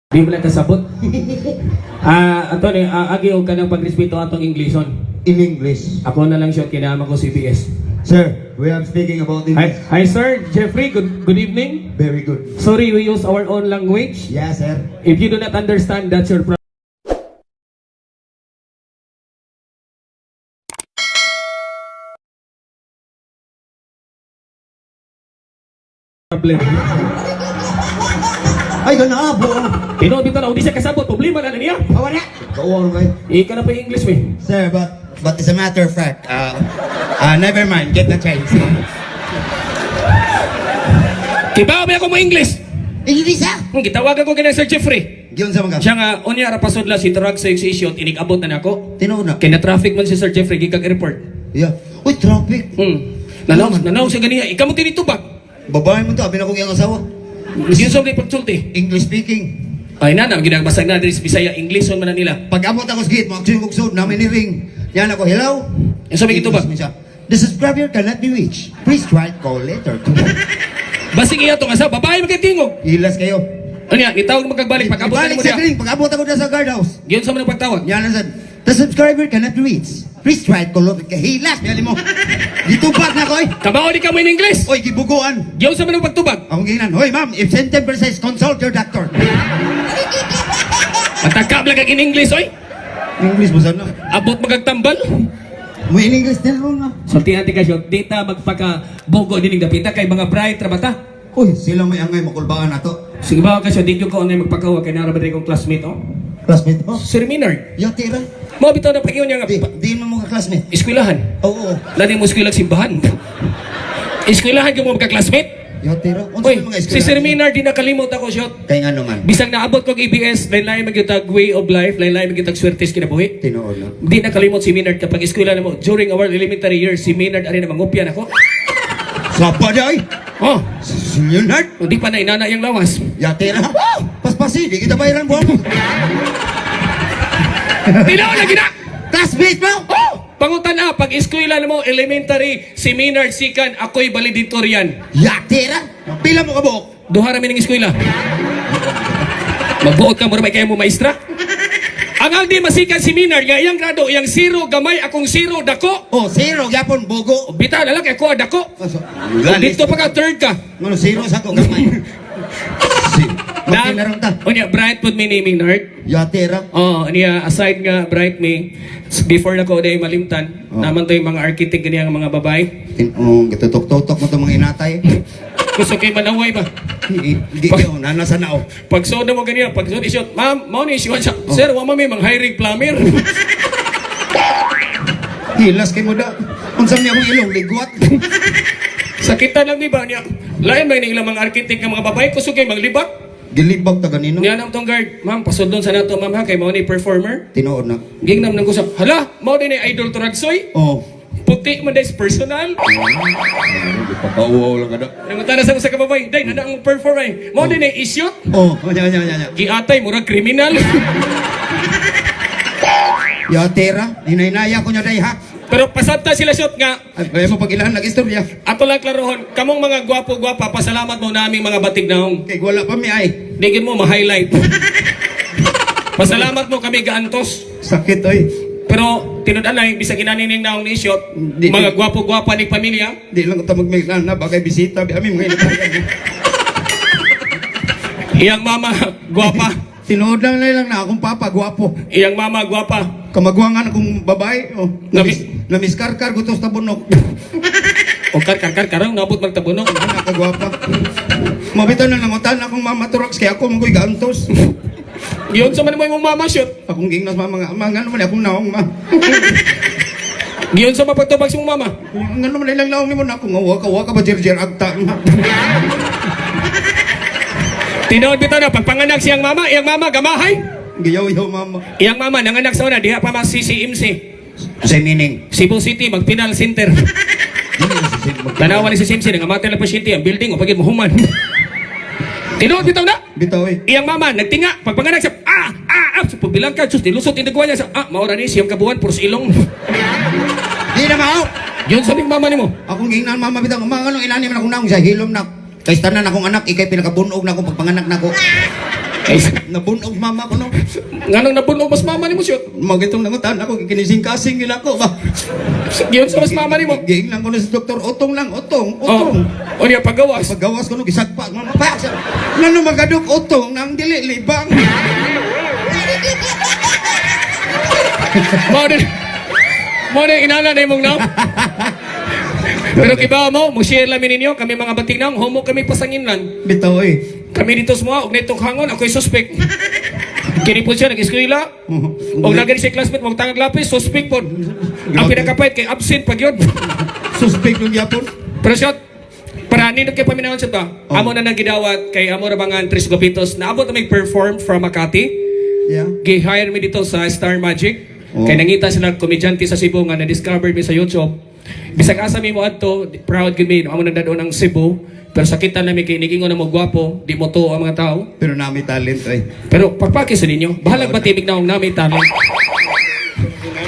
Di mo lang kasabot. Anthony, agi og kanang pagrespeto atong Englishon. In English. Ako na lang siya kinama ko CBS. Sir, we are speaking about Hi, English. hi sir, Jeffrey, good evening. Very good. Sorry, we use our own language. Yeah, sir. If you do not understand, that's your problem. Ay, ganabo. Tinuod bitaw na, hindi siya kasabot, problema na niya. Awa na. Kauwang kayo. Ika na pa yung English, eh. Sir, but as a matter of fact, never mind. Get the chance. Kibaw ba ako mo English? English, ah? Gitawagan ko kina Sir Jeffrey. Giyon sa mga. Siya nga, unya rapasod la si Truck sa issue, inikabot na nako. Tinuod na. Kay na traffic man si Sir Jeffrey gikag airport. Yeah. Uy, traffic. Nanaw siya ganiya. Ikaw mo tinitubag. Babae mo to, abi na kong iyang asawa. Yun sa mga pagsulti. English speaking. Ay na, ginabasag na diri sa Bisaya, English man na nila. Pag abot ako sa gate, mo action kong sud, namin ni ring. Yan ako, hello? Yung sabi gitubag. English man siya. The subscriber cannot be reached. Please try call later. Basig iya tong asawa, babae man kay tingog. Ilas kayo. Ano niya, gitawag mo kagbalik pag abot na Ibalik mo sa diya. ring, pag abot ako dyan sa guardhouse. Yun sa mga pagtawag. Yan ang said, the subscriber cannot be reached. Please try call later. Kahilas, miyali mo. Gitubag na ko, oy. Kabaw di ka mo in English. Oy, gibuguan. Yun sa mga pagtubag. Akong ginan, hoy ma'am, if symptom persists, consult your doctor. Matagkab lang kag in English oy. English mo sana. Abot magagtambal. Mo in English din ron na. Sultihan ti kasyo, di ta magpaka bogo dining dapita kay mga bright ra bata. Uy, sila may angay makulbaan nato. Sige ba kasyo, di ko onay magpakawa kay nara ba diri kong classmate oh. Classmate mo? Sir Minard. Yati ra. Mao bitaw na pagiyon niya nga Di, di mo mga classmate. eskwelahan. Oo, oo. Lani mo eskwela simbahan. Eskwelahan ka mo magka-classmate? Yati ra. Unsa Uy, may mga si Sir Minard di nakalimot ako shot. Kay nga naman. Bisag naabot kog ABS, lain-lain magyutag way of life, lain-lain magyutag swertes kinabuhi. Tinuod na. Di nakalimot si Minard kapag eskwela na mo. During our elementary years, si Minard ari na mangupya nako. Sapa di ay. Oh, Si Leonard. hindi pa na inana yung lawas. Yati ra. Paspasi, di kita bayaran buwan mo. Tilaw lagi na! Classmate mo? Oh! Pangutan na, pag eskwela na mo, elementary, si Minard Sikan, ako'y valedictorian. Yati ra. Pila mo kabuok? Duha rami ng eskwela. Magbuot ka, mura may kaya mo maestra. Ang agdi masikan si Minard, nga iyang grado, iyang zero, gamay, akong zero, dako. Oh, zero gyapon bogo. Bitaw, lalaki, ako, dako. Dito pa ka, third ka. Ngono zero sa ko gamay. Si. Magkinaron ta. Unya, bright pud mi ni Minard. Yati ra. Oh, niya aside nga bright me before na ko day malimtan, Oh. naman to yung mga architect ganiya nga mga babae. Oh, gitutok-tutok mo itong mga inatay. Gusto kay manaway ba? Di ko, nanasa na oh. Pag soda mo ganiya, pag soda isyot, ma'am, mao ni isyot siya. Sir, wa mami mang hiring plumber. Hilas kay mo da. Unsa niya akong ilong ligwat. Sakitan lang di ba niya? Lain ba ni ilang mga architect nga mga babae kusog kay manglibak? Gilibag ta ganino. Niya nam tong guard, ma'am, pasudlon sa nato ma'am ha kay mao ni performer. Tinuod na. Gingnam nang ko sa, hala, mao din ni idol Turagsoy. Oh. Puti man dahil personal. Pakauwaw lang kada. Nangutan na sa usa ka babae, day nana ang performer. Ay. Mao din ni isyot. Oh, nya nya nya nya. Giatay murag kriminal. Yati ra, hinahinaya ko niya day ha. Pero pasabta sila shot nga Ay, kaya mo pag ilahan nag-istorya. ato lang klarohon, kamong mga gwapo-gwapa, pasalamat mo naming mga batig naong. Kay wala pa mi ay. Digin mo ma-highlight. Pasalamat mo kami gaantos. Sakit oy. Pero tinud-anay bisag inanining naong ni shot, Di- mga gwapo-gwapa ni pamilya, Di lang ko ta magmiglan na bagay bisita bi ami mga inatayan. iyang mama gwapa, Tinuod lang na lang na akong papa gwapo. iyang mama gwapa. Kamagwangan akong babae. Oh, namis namiskarkar ko to sa tabunok. O kar kar kar karang nabot magtabunok. Anak ka gwapa. Mabitaw na nangutan akong mama Turax kaya ako mangkoy gaantos. Giyon sa man mo imong mama shot. Akong gingnas mama nga ama ngano man akong naong ma. Giyon sa mapagtubag sa imong mama. Ngano man ilang naong nimo na ako nga waka waka ba jirjir agta ma. Tinuod bitaw na pagpanganak siyang mama, iyang mama gamahay. Giyaw-yaw mama. Iyang mama nanganak sa una diha pa mas CCMC. Sa meaning. Cebu City magpinal center. Tanawa ni si Simpson, nga matay lang pasyente, ang building, o pagid mo human. Tinuod bitaw na. Bitaw eh. Iyang mama, nagtinga, pagpanganak siya, so pagbilang ka, sus, nilusot yung nagwa niya, sa, maura ni, siyang kabuhan, puros ilong. Di na mao. Yun sa mama nimo. Akong gingnan mama bitaw ma ngano inani man akong naong sa hilom na. Kay tanan akong anak ikay pinakabunog na akong pagpanganak nako. Ay, Nabunog mama ko no. nganong nabunog mas mama nimo siya. Magitong nangutan ako kinising-kasing nila ko ba. Giyon sa mas mama nimo. Giing lang ko na sa doktor, utong lang, utong, Oh, utong. o niya pagawas. Paggawas ko no gisagpa mama pa. Ngano magadok utong nang dili libang. Mao din. Mao din inana na imong naw. Pero kibaw mo, mo share lang mi ninyo kami mga batinang homo kami pasanginlan. Bitaw eh. Kami dito sa mga og netong hangon ako'y suspect. Kini po siya nag-eskwela. Og nagani siya classmate mong tangag lapis, suspect po. Ang pinakapait kay absent pag yun. Suspect nung yapon. Pero siya, para nindot kay paminahon siya ba? Oh. Amo na nagidawat kay amo rabangan Tres Gopitos. Naabot na may perform from Makati. Yeah. Gi-hire mi dito sa Star Magic. Oh. Kay nangita sila komedyante sa Cebu nga na-discover mi sa YouTube. Bisag asa mi mo adto, proud gid mi amo nang dadon ang Cebu. Pero sakitan na mi kay nigingon na mo gwapo, di mo to ang mga tao. Pero nami talent eh. Pero pagpaki sa ninyo, bahalag ba timig na nami talent.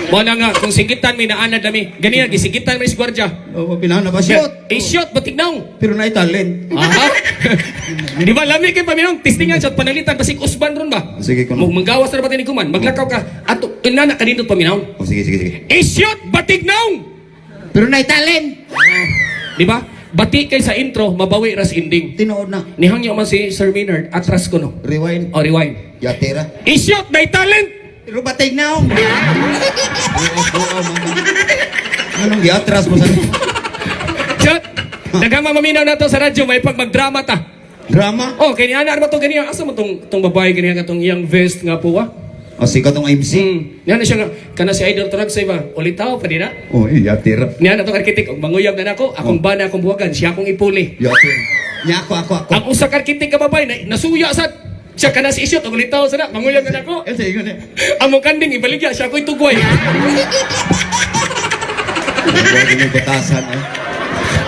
Mo na nga, kung sigitan mi naanad nami. Ganiya, gisigitan mi si gwardiya. Oh, pinana ba shoot? Eh, shoot, batig naong. Pero na talent. Aha. Di ba, lami kay paminong, testingan siya at panalitan, basig usban ron ba? Sige, kuno. Manggawas na ba tinig kuman? Maglakaw ka, ato, inana ka dito paminaw. Oh, sige, sige, sige. Eh, shoot, batig naong! Pero na talent. Di ba? Bati kay sa intro, mabawi ras ending. Tinuod na. Nihangyo man si Sir Maynard, atras ko no. Rewind. O, rewind. Yatera. Eh, shoot, may talent! Pero batay na ako. Oo, mama. Anong giatras mo sa Shot! Daghang maminaw na to sa radyo, may pag magdrama ta. drama? Oh, kay niana ba to ganiya? Asa mo tong tong babae ganiya katong iyang vest nga po ah? O, sikat tong MC. Niana siya nga kana si Idol Turag sa iba. Ulitaw pa din na. Oh, eh, yatera. Niana tong arkitek og manguyab na nako, akong bana akong buwagan, siya akong ipuli. Yatera. Nya ako, ako, ako. Ang usa ka arkitek nga babae na, nasuya sad. Siya kana si Isyot og ulitaw sa na, manguyab na nako. Eh, sige na. Among kanding ibaligya siya ako'y tugway. Huwag mo batasan, eh.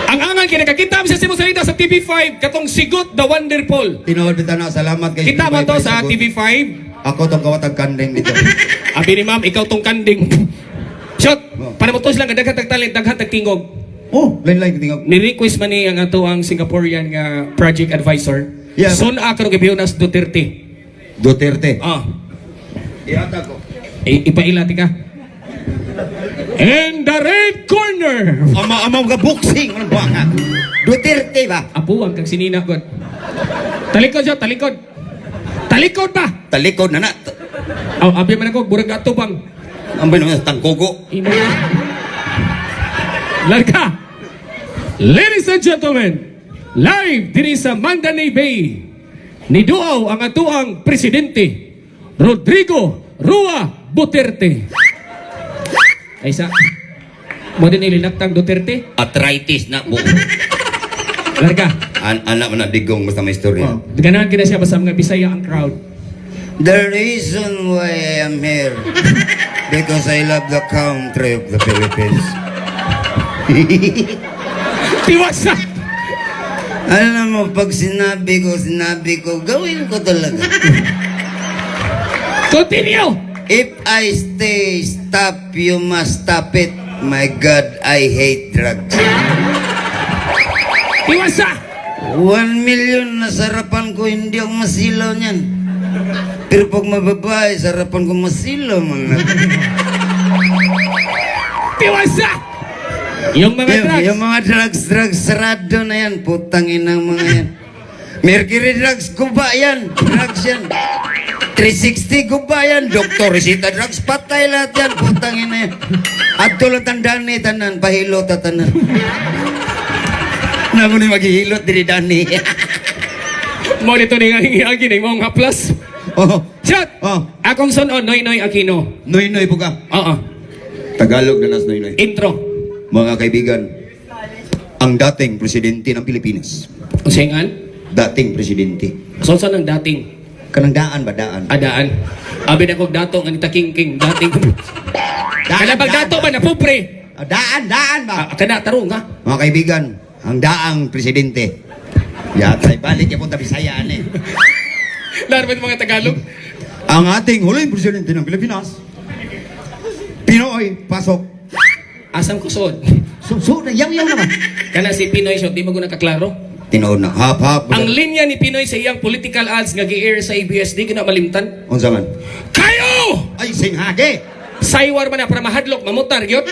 Ang angan kay nakakita mi sa Cebu Salida sa TV5 katong Sigot the Wonderful. Tinuod bitaw na, salamat kay Kita mo to sa Sagot. TV5. Ako tong kawatag kanding dito. Abi ni ma'am, ikaw tong kanding. Shot! Oh. Para mo to silang daghan tag talent, daghan tag tingog. Oh, lain-lain tingog. Ni-request man ni ang ato ang Singaporean nga project advisor. Yeah. Soon ako gibiyon as Duterte. Duterte. Ah, Ihatag ko. ipaila ti ka. In the red corner. Ama ama ka boxing anong buwang ha? Duterte ba? Apo ang kang sinina god. Talikod siya, talikod. Talikod ba? Talikod na na. Aw, abi man ako burag ato bang. Ambay naman tangkogo. Imo na. Larga. Ladies and gentlemen, live diri sa Mandalay Bay, niduaw ang atuang presidente, Rodrigo Rua Duterte. Ay sa, mo din ilinaktang Duterte? Arthritis na bu. Larga. An anak man na digong basta may istorya. Oh. Ganahan kita siya basta mga Bisaya ang crowd. The reason why I am here because I love the country of the Philippines. Tiwas na! Alam mo, pag sinabi ko, gawin ko talaga. Continue! If I stay, stop, you must stop it. My God, I hate drugs. Tiwas na! 1 million na sarapan ko, hindi ako masilaw niyan. Pero pag mababae, sarapan ko masilaw man na. Tiwas na! Yung mga drugs. Yung mga drugs, drugs, sarado na yan. Putang inang mga yan. Mercury drugs, guba yan. Drugs yan. 360, guba yan. Doktor, resita drugs, patay lahat yan. Putang ina yan. Adto lang tandaan ni tanan, pahilot ta tanan. Namo ni maghihilot diri dani. Mo nito ni nga hingiagi ni mong haplas. Oh, Shot! oh. Akong sunon, Noy Noy Aquino. Noy noy po ka. Oo. Tagalog na nas noy noy. Intro. Mga kaibigan, ang dating presidente ng Pilipinas. Usingan? Dating presidente. So, saan ang dating? Kanang daan ba daan? Adaan. Abi na kog dato nga nita king king dating. Kana bag dato ba na pobre? Ah, daan, daan ba? Ah, kana tarong ha. Mga kaibigan, ang daang presidente. Yatay, balik yung punta Bisaya, eh. Laro ba mga Tagalog? Ang ating huling presidente ng Pilipinas, Pinoy, pasok. Asam kusod. So, so, yaw-yaw naman. Kana si Pinoy siya, di mo ko nakaklaro. Tinuod na. Hap hap. Ang linya ni PNoy sa iyang political ads nga gi-air sa ABS, di gina malimtan. Unsa man? Kayo! Ay, singhage. Saywar man na para mahadlok, mamutar gyud.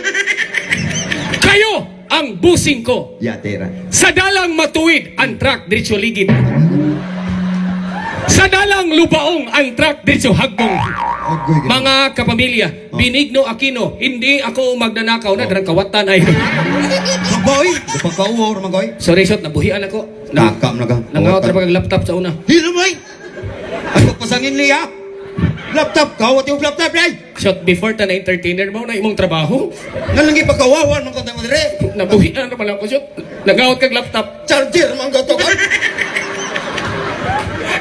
Kayo ang busing ko. Yatira. Sa dalang matuwid, ang truck diretso ligid. Sa dalang lubaong, ang truck diretso hagbong. Agoy. Ginoo. Mga kapamilya, Benigno Aquino, hindi ako magnanakaw na, darang kawatan ay. Boy, pagkauwor man koy. Sorry, shot, nabuhian ako. Na, Nakam na ka. nangawat na pag laptop sa una. Hilo mo. Ay, pagpasangin niya. Laptop ka, what yung laptop day? Shot, before ta na entertainer mo na imong trabaho. Ngalangi pagkawawan man kontay mo dire. Nabuhian na pala ako, shot. Nangawat kag laptop. Charger man ko to koy.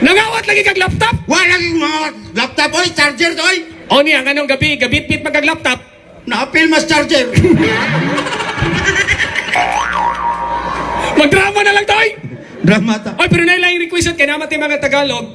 Nangawat lagi kag laptop! Wala yung mga laptop oy, charger to oy. O niya, ang anong gabi, gabit-bit man kag laptop. Naapil mas charger. Magdrama na lang tayo! Drama ta. Oy, pero na lang yung request kay naman mga Tagalog.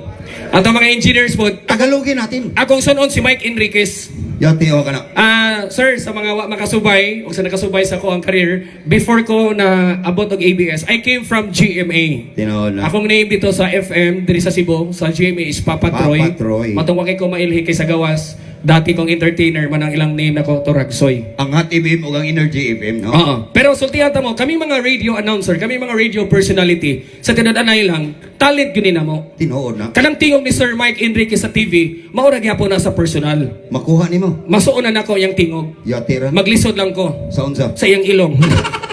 At ang mga engineers po, Tagalogin natin. akong sunon si Mike Enriquez. Yati o ka na. Ah, sir, sa mga wa makasubay o sa nakasubay sa ko ang career, before ko na abot og ABS, I came from GMA. Tinuod na. Akong name dito sa FM diri sa Cebu, sa GMA is Papa Troy. Papa Troy. Matong wa kay ko mailhi kay sa gawas, dati kong entertainer man ang ilang name nako Toragsoy. Ang Hot FM o ang Energy FM, no? Oo. Pero sultihan ta mo, kami mga radio announcer, kami mga radio personality, sa tinud-anay lang, talent gyud ni namo. Tinuod na. Kanang tingog ni Sir Mike Enriquez sa TV, maura gyapon na sa personal. Makuha nimo. Masuonan nako iyang tingog. Yati ra. Maglisod lang ko Sa unsa? sa iyang ilong.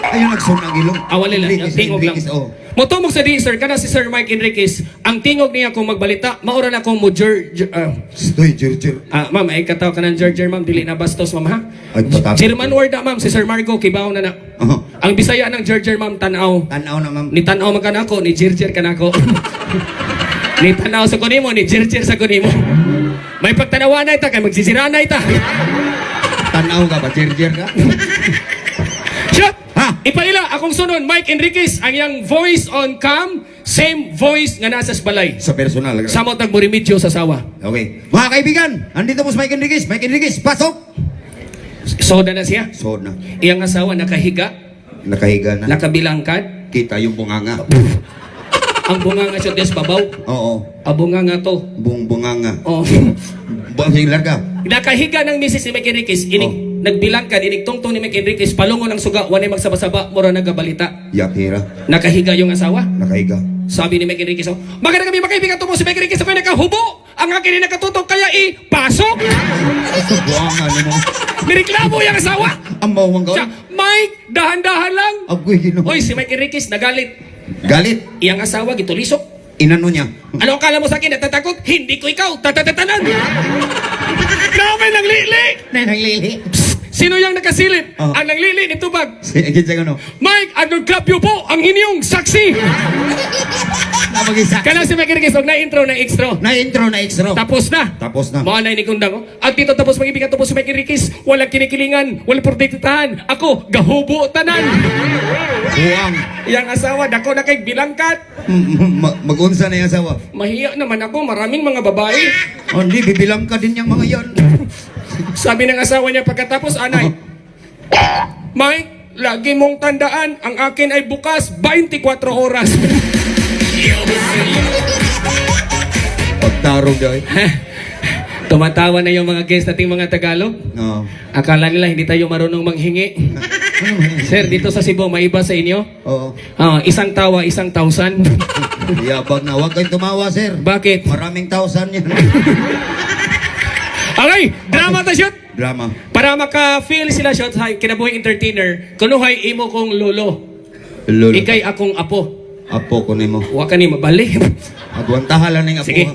Ayun nagsun ang ilong. Awali lang, Enriquez, ang tingog lang. Enriquez, oh. Motumog sa di, sir, kana si Sir Mike Enriquez, ang tingog niya kung magbalita, maura na kung mo jer, jer- ah, Stoy, jer, jer. ah, ma'am, ay kataw ka ng jer, jer, ma'am, dili na bastos, ma'am, ha? Ay, patapos. German word na, ma'am, si Sir Marco, kibaw na na. Oh. Ang Bisaya ng jer, jer, ma'am, tanaw. Tanaw na, ma'am. Ni tanaw man ka nako, ni jer, jer ka nako. Ni tanaw sa kunimo, ni jer, jer sa kunimo. May pagtanawa na ita, kay magsisira na ita. Tanaw ka ba? Jer, jer ka? Shot! Ha? Ipaila, akong sunod, Mike Enriquez, ang iyang voice on cam, same voice nga nasa sa balay. Sa personal. Samot ang murimidyo sa sawa. Okay. Mga kaibigan, andito po si Mike Enriquez. Mike Enriquez, pasok! Soda na siya. Sood na. Iyang asawa nakahiga, Nakahiga na. nakabilangkad. Kita yung bunganga. Ang bunga nga siya des babaw. Oo. Ang bunga nga to. Buong bunganga. Oh. Buong larga. Nakahiga ng misis ni Mike Enriquez, inig, nagbilangkad, inig tungtong ni Mike Enriquez, palungon ang suga, wanay magsabasaba, mura nagabalita. Yakira. Nakahiga yung asawa. Nakahiga. Sabi ni Mike Enriquez, oh, maganda kami mga kaibigan, tumo si Mike Enriquez, ako'y nakahubo. Ang akin ay nakatutok, kaya ipasok. Ito buanga nimo. Nireklamo yung asawa. Ang bawang Siya, ka. Mike, dahan-dahan lang. Agoy ginoo. Oy, si Mike Enriquez nagalit. Galit. Iyang asawa gitulisok. Inano niya. Ano akala mo sa akin? Natatakot? Hindi ko ikaw. Tatatatanan. Namin ng lili. Nananglili. Sino yung nakasilip? Oh. Ang nanglili ni Tubag. Si kinsa ano? Mike, Arnold Clapio po ang inyong saksi. Napag-isa. Kana si Mike Enriquez, og na-intro na extra. Na intro na extra. Tapos na. Tapos na. Mga na inikundang. Oh. At dito tapos mag-ibigan tapos si Mike Enriquez. Walang kinikilingan, walang protektahan. Ako, gahubo tanan. Buang. Iyang asawa, dako na kay bilangkat. Mag-unsa na yung asawa. Mahiya naman ako, maraming mga babae. Oh, hindi, bibilang ka din yung mga yan. Sabi ng asawa niya pagkatapos, anay, Mike, lagi mong tandaan, ang akin ay bukas 24 oras. Pagtarong daw. eh. Tumatawa na yung mga guest nating mga Tagalog. No. Akala nila hindi tayo marunong manghingi. Sir, dito sa Cebu, maiba sa inyo? Oo. Ah, isang tawa, isang thousand. Yabag na. Huwag kayong tumawa, sir. Bakit? Maraming thousand yan. Okay, drama ta shoot! Drama. Para maka-feel sila shot, hay, kinabuhi entertainer, kunuhay imo kong lolo. Lolo. Ikay akong apo. Apo ko nimo. Wa ka ni mabali. Agwantahan lang ning apo. Sige. ha.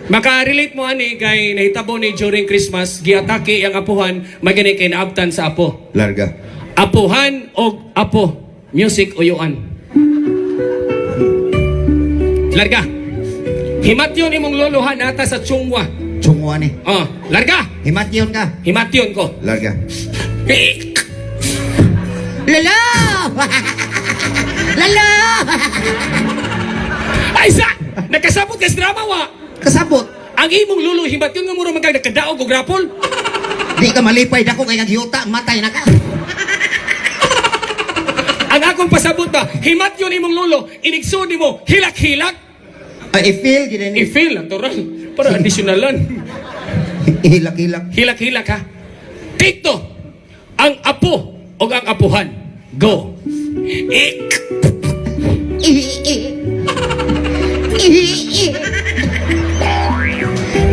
Maka-relate mo ani kay nahitabo ni during Christmas, giatake ang apuhan, magani kay naabtan sa apo. Larga. Apuhan og apo. Music uyuan. Larga. Himatyon imong lolohan nata sa Chungwa. Chungwa ni. Oh, larga. Himatyon ka. Himatyon ko. Larga. Eh, Lala! Lala! Ay sa! Nakasabot ka sa drama wa. Kasabot. Ang imong lolo himatyon nga mura man kag nakadaog og grapol. Di ka malipay dako kay kagyuta, matay na ka. Ang akong pasabot ba, himat yun imong lolo, inigsud nimo, hilak-hilak. Ay, i-feel gid ni. I-feel, natural. Para additionalan. Hilak-hilak. Hilak-hilak ha. Take two, ang apo o ang apuhan. Go. Ik. I i. I i.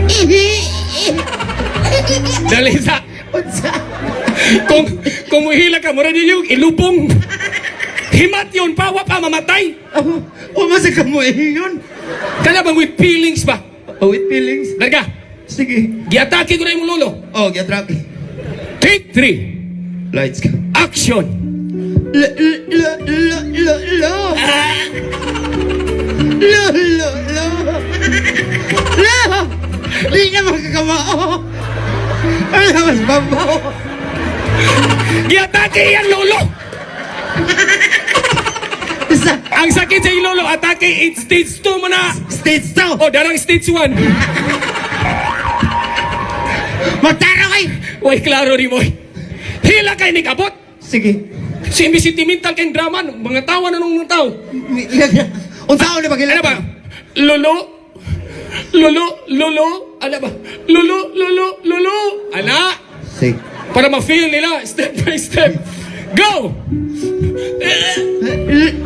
I i. Dali sa Unsa? Kung muhila ka, mura ninyo, ilubong. Himat yun pa, wa pa mamatay. Oh, umasa ka mo yun. Kana bang with feelings ba? Oh, with feelings. Larga, Sige. giatake ko na imong lolo. Oh, giatrake. Take three. Lights ka. Action. Lo, lo, lo, lo, lo. Lo, lo, lo. Lo! Di na makakamao. Ano mas babaw? Giatake iyang lolo. Sa Ang sakit sa iyang lolo, atake it stage 2 mo na. stage 2. Oh, darang stage 1. Magtaro kay! Way klaro ni mo. Hila kay ni kabot. Sige. Si imbis sentimental kay drama, mga tawa na nung mga tao. Unsaon ni pagila? Ano ba? Lolo? Lolo? Lolo? Ano ba? Lolo? Lolo? Lolo? Ala! Sige. Para ma-feel nila, step by step. Go!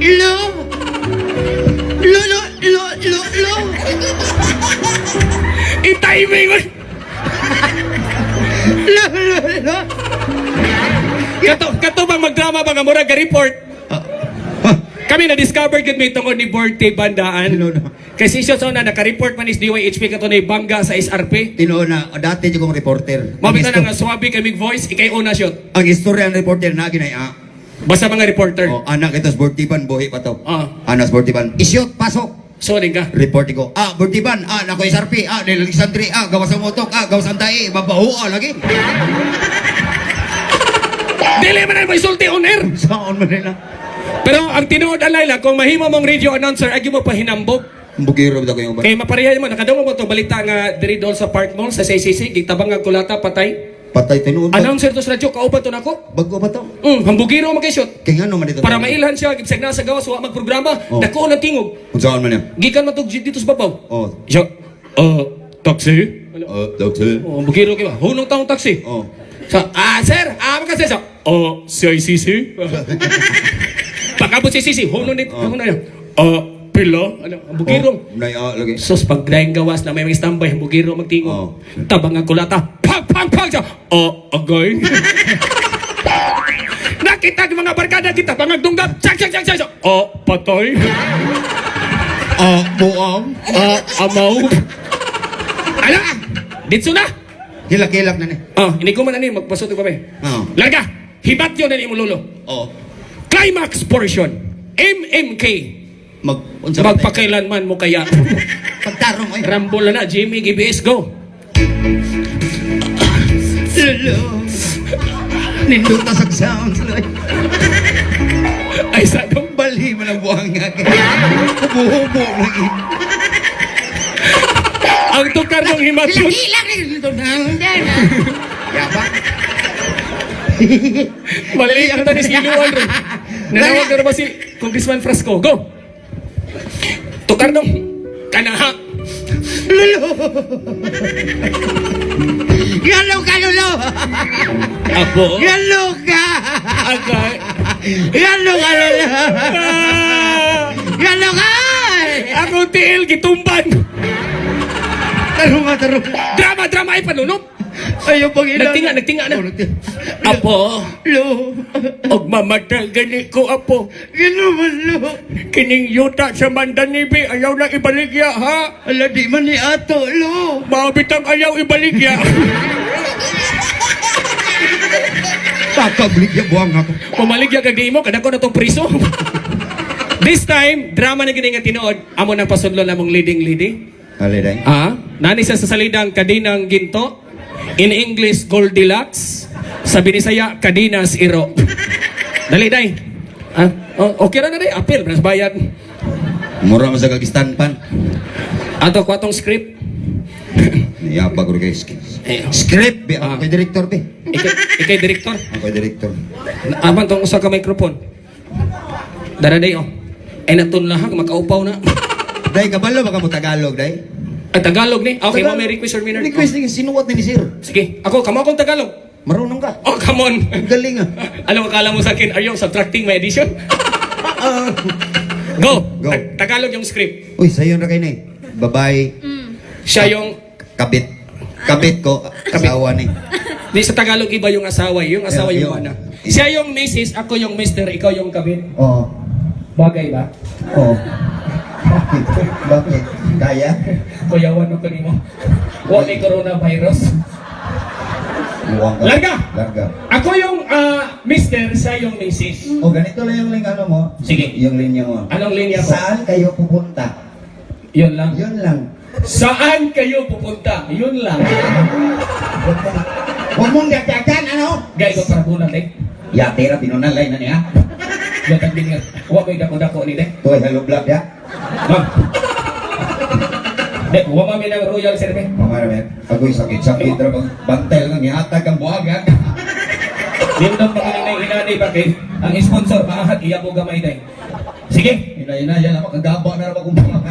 Lo! Lo, lo, lo, lo, lo! I-timing mo! Lo, lo, lo! Kato bang magdrama ba nga murag ka report? Kami na-discover gud may tungod ni Borte Bandaan. Tinuod na. Kasi siya sa una, naka-report man is DYHP kato na bangga sa SRP. Tinuod na, dati di kong reporter. Mabita na nga swabe kaming voice, ikay una shot. Ang istorya ng reporter na ginay ah. Basta mga reporter. Oh, anak ito sa Bortiban, buhi pa to. Ah. Anak sa Bortiban. Isyot, pasok. Sorry ka. Report ko. Ah, Bortiban, ah, nako SRP, ah, del Alexandri, ah, gawas ang motok, ah, gawas ang tae, babaho, ah, lagi. Dili man na may sulti on air. Saan man nila? Pero ang tinuod alay lang, kung mahimo mong radio announcer, agi mo pa hinambog. Bugiro ba ko yung Kay mapareha mo, nakadungog mo to balita nga diri doon sa Park Mall sa CCC, gitabang nga kulata patay. Patay tinuod. Announcer to sa radyo, kauban to nako. Bago ba to? Hambugiro man kay shot. Kaya nga naman dito. Para mailhan siya, bisag na sa gawas wa magprograma, Oh. dako ng tingog. Unsaon man niya? Gikan man tog dito sa babaw. Oh. Siya, taxi? Oh, doctor. Oh, hambugiro kay ba? Hunong taong taxi. Oh. Sa, sir, maka sir, sa, oh, CICC? Pagkabot CICC, hunong nito, Oh. hunong na. Pila? Ano, hambugiro. Oh, nay, ah, lagi. Sus, pag daing gawas na may mga standby, hambugiro magtingog. Oh. Tabang ang kulata, pang, pang, pang, siya, oh, agay. Nakita ang mga barkada kita, pangagdunggap, tsak, tsak, tsak, tsak, tsak. Oh, patay. Ah, buang. Ah, amaw. Ala, ditso na. Hilak-hilak na ni. Oh, ini ko man ani, magpasot ko kami. Oh. Larga, hibat yun na imong lolo. Oh. Climax portion, MMK. Mag unsa ba? Magpakailanman mo kaya. Pagtarong oy. Rambo na na, Jimmy, GBS, go. Lolo. Nindot sa sounds loy. Ay, sa dong. Bali man ang buang nga. Hubo-hubo lagi. Ang tukar ng himat yun. Hilak nindot na. Yaba. Mali ang tanis iluan ron. Nanawag na ba si Congressman Frasco? Go! Tukar dong. Kanaha. Lolo. Galo ka, lolo. Apo. Galo ka. Agay. Galo ka, lolo. Ah! Galo ka. Ako tiil gitumban. Tarong nga, tarong. Drama, drama ay panunop. Ayaw pang ilan. Nagtinga, nagtinga na. Oh, nagtinga. Apo, Lo. og mamatay gani ko apo. Gano man, lo. Kining yuta sa Mandanibi ayaw na ibaligya ha. Ala, di man ni ato, lo. Mabitang ayaw ibaligya. Kakablig ya buang ako. Pamaligya kag di mo kada ko na tong priso. This time, drama na gini nga tinuod. Amo nang pasudlo namong leading lady. Ali day. Ah, nani siya sa salidang kadinang ginto. In English, Goldilocks. Sa Binisaya, Kadinas Iro. Dali, day. Ah, oh, okay ra na day. Apil, mas bayad. Mura man sa kagistan pan. Ato ko atong script. Niyabag ko kay Eh, script be. Ah. Ako kay director be. Ikay, ikay director. Ako kay director. Aman tong usa ka microphone. Dara day oh. Ay natunlahag makaupaw na. Day, kabalo baka mo Tagalog, day. Ay Tagalog ni. Okay, mo may request, Sir Maynard. Request ni sinuwat ni sir. Sige, ako kamo akong Tagalog. Marunong ka. Oh, come on. Ang galing ah. Alam mo, akala mo sa akin, are you subtracting my addition? Go! Go. Tagalog yung script. Uy, sayo na kayo na eh. Babae, Siya yung, kabit. Kabit ko, asawa ni. di sa Tagalog iba yung asawa, yung asawa Yeah, yung yung- mana. Siya yung misis, ako yung mister, ikaw yung kabit. Oo. Bagay ba? Oo. Bakit? Bakit? Kaya? Kuyawan mo kanimo. Wa may coronavirus. Luwang ka. Larga! Larga. Ako yung mister, siya yung misis. O, ganito lang yung link ano mo. Sige. Yung linya mo. Anong linya ko? Saan kayo pupunta? Yun lang. Yun lang. Saan kayo pupunta? Yun lang. Huwag mong dagdagan, ano? Gay ko para bunat eh. Ya, tira, pinunalay na niya. Gatag din nga. Wa ko'y dako-dako ni de. Tuway, hello, vlog, ya. Ma'am. De, wa mami ng royal sir be. Mga ramen, agoy sakit-sakit, ra bang bantel nga gihatag ang buhag, ha? Nindot pa kanina inani ba kay ang sponsor maahat iya po gamay day. Sige, Ina-ina, yan ako, kagaba na raw akong buhag.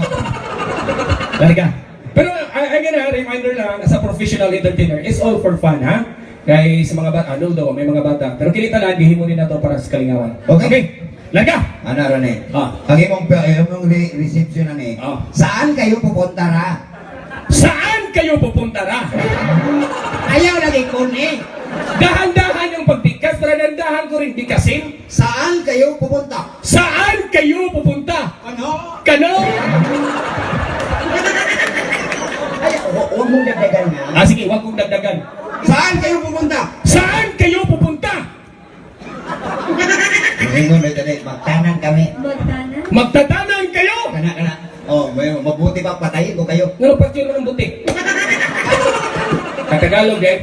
larga. Pero again ha, reminder lang sa professional entertainer, it's all for fun ha. Kay sa mga bata, ano daw, may mga bata. Pero kini tanan gihimo din na to para sa kalingawan. Okay. Larga. Ana ra ni. Ah. Ang imong imong reception na ni. Ah. Saan kayo pupunta ra? Saan kayo pupunta ra? Ayaw lagi ko ni. Dahan-dahan yung pagbikas, pero dandahan ko rin bikasin. Saan kayo pupunta? Saan kayo pupunta? Ano? Kano? Ay, huwag mong dagdagan na. Ah, sige, wag kong dagdagan. Saan kayo pupunta? Saan kayo pupunta? Ingon na dali, magtanan kami. Magtanan? Magtatanan kayo! Kana kana. Oh, may mabuti pa patayin ko kayo. Ngano pa mo ng butik? Katagalog eh.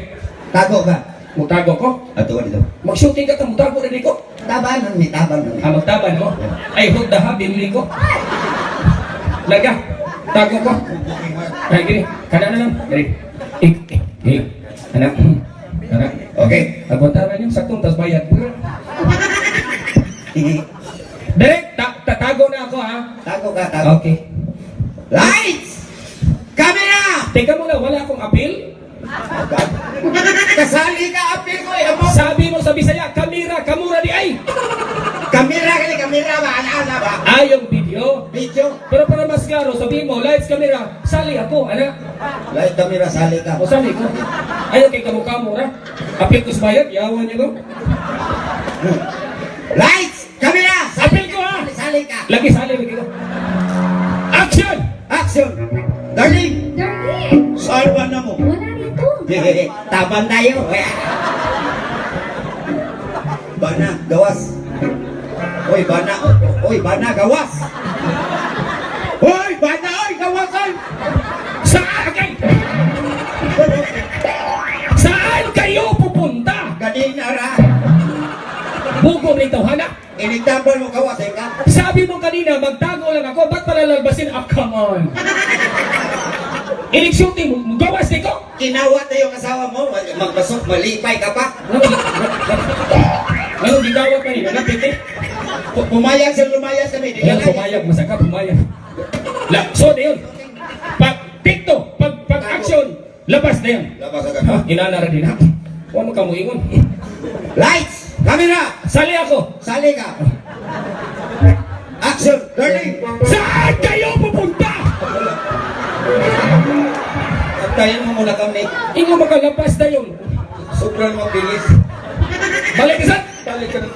Tago ka. Mutago ko. Ato ka dito. Mag-shooting ka, mutago rin ko. Taban ni taban ni. Ah, magtaban mo. Ay, hod ha, binili ko. Laga, tago ko. Ay, gini. Kana na lang. Gini. Eh, eh, eh. Anak. Anak. Okay. Agwantaran yung saktong, tas bayad. Direk, tatago na ako ha. Tago ka, tago. Okay. Lights! Camera! Teka muna, wala akong appeal. Kasali ka, apil ko eh. Amo. Sabi mo sa Bisaya, kamera, kamura di ay. Kamera kali, kamera ba? Ana-ana ba? Ay, yung video. Video. Pero para mas klaro, sabihin mo, lights, camera, sali ako, anak. Light camera, sali ka. O sali ko. Ay, okay, kamukha mo, ra. Appeal ko sa bayad, yawan niyo ko. Lights! Camera! Appeal ko, ha! Sali ka! Lagi sali, lagi ko. Action! Action! Darling! Darling! Saan ba na mo? Wala rito. Taban tayo. Bana, gawas. Oy, bana. Oy, bana, gawas. Oy, bana, oy, gawas, oy. Saan kay? Saan kayo pupunta? Ganina ra. Bugo ni tawhana. Inigtambal mo gawas, eh ka. Sabi mo kanina, magtago lang ako, ba't pala lalbasin? Ah, come on. Ilig shooting, gawas ni ko. Kinawat na yung asawa mo. Magbasok, malipay ka pa. Ano, gitawag ka nila? Napit eh. Pumayag siya, lumayas kami. Di Ayan, ka lang. pumayag, masaka, pumayag. La, so, na yun. Pag tikto, pag action, labas na yan. Labas agad. Ha, inana ra din ha. Huwag mo kamuingon. Lights! Camera! Sali ako. Sali ka! Action! Darling! Saan kayo pupunta? Antayin mo muna kami. Ingo makalabas na yun. Sobrang mabilis. Balik isa. Balik ka na.